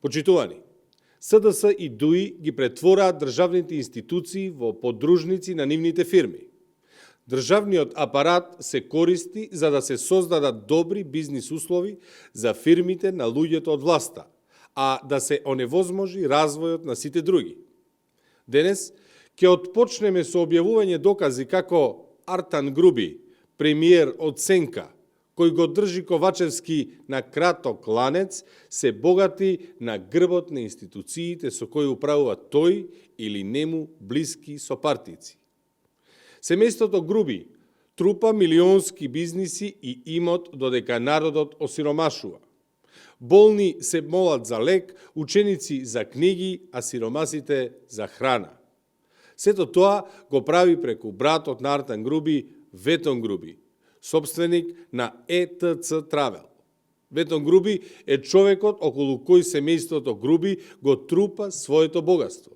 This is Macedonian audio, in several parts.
Почитувани, СДС и ДУИ ги претвораат државните институции во подружници на нивните фирми. Државниот апарат се користи за да се создадат добри бизнис услови за фирмите на луѓето од власта, а да се оневозможи развојот на сите други. Денес ќе отпочнеме со објавување докази како Артан Груби, премиер од Сенка, кој го држи Ковачевски на краток ланец, се богати на грбот на институциите со кои управува тој или нему блиски сопартици. Семејството Груби трупа милионски бизниси и имот додека народот осиромашува. Болни се молат за лек, ученици за книги, а сиромасите за храна. Сето тоа го прави преку братот на Артан Груби, Ветон Груби, собственик на ЕТЦ Травел. Ветон Груби е човекот околу кој семејството Груби го трупа своето богатство.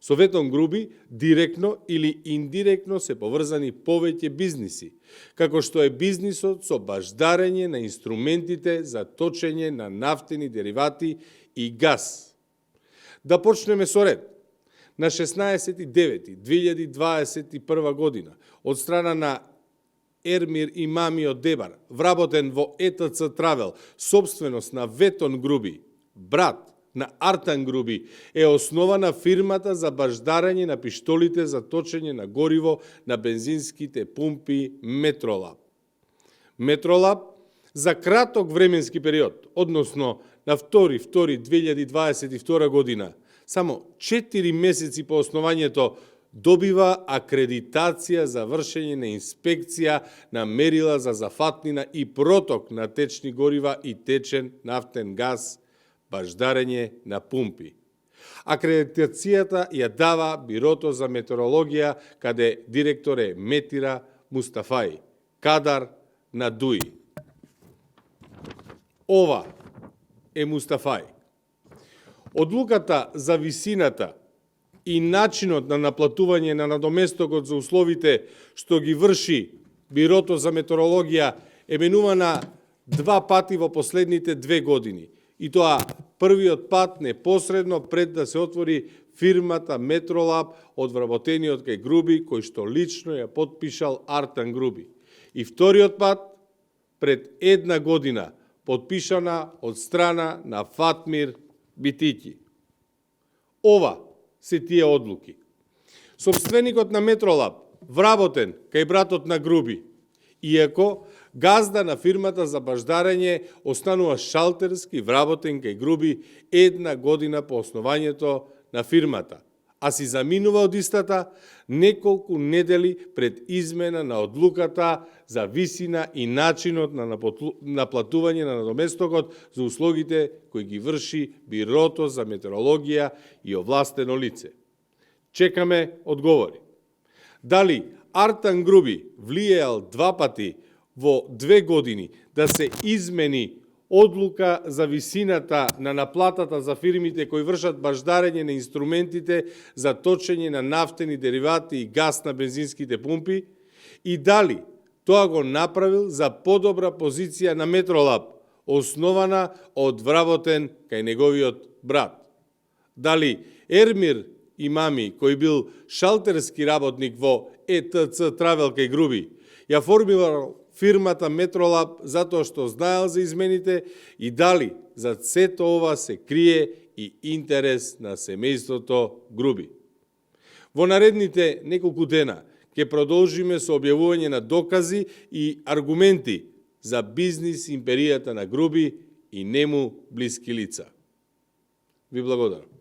Со Ветон Груби директно или индиректно се поврзани повеќе бизниси, како што е бизнисот со баждарење на инструментите за точење на нафтени деривати и газ. Да почнеме со ред. На 16.9.2021 година од страна на Ермир Имами од Дебар, вработен во ЕТЦ Травел, собственост на Ветон Груби, брат на Артан Груби, е основана фирмата за баждарење на пиштолите за точење на гориво на бензинските пумпи Метролаб. Метролаб за краток временски период, односно на 2.2.2022 година, само 4 месеци по основањето, добива акредитација за вршење на инспекција на мерила за зафатнина и проток на течни горива и течен нафтен газ, баждарење на пумпи. Акредитацијата ја дава Бирото за метеорологија, каде директор е Метира Мустафаи, кадар на ДУИ. Ова е Мустафаи. Одлуката за висината и начинот на наплатување на надоместокот за условите што ги врши Бирото за метеорологија е менувана 2 пати во последните 2 години. И тоа првиот пат непосредно пред да се отвори фирмата Метролаб од вработениот кај Груби, кој што лично ја подпишал Артан Груби. И вториот пат пред 1 година, подпишана од страна на Фатмир Битики. Ова се тие одлуки. Собственикот на Метролаб, вработен кај братот на Груби, иако газда на фирмата за баждарење останува шалтерски вработен кај Груби 1 година по основањето на фирмата, а си заминува од истата неколку недели пред измена на одлуката за висина и начинот на наплатување на надоместокот за услугите кои ги врши Бирото за метеорологија и овластено лице. Чекаме одговори. Дали Артан Груби влијал 2 пати во 2 години да се измени одлука за висината на наплатата за фирмите кои вршат баждарење на инструментите за точење на нафтени деривати и газ на бензинските пумпи, и дали тоа го направил за подобра позиција на Метролаб, основана од вработен кај неговиот брат. Дали Ермир Имами, кој бил шалтерски работник во ЕТЦ Травел кај Груби, ја формирал фирмата Метролаб затоа што знаел за измените, и дали за сето ова се крие и интерес на семејството Груби. Во наредните неколку дена ќе продолжиме со објавување на докази и аргументи за бизнис империјата на Груби и нему блиски лица. Ви благодарам.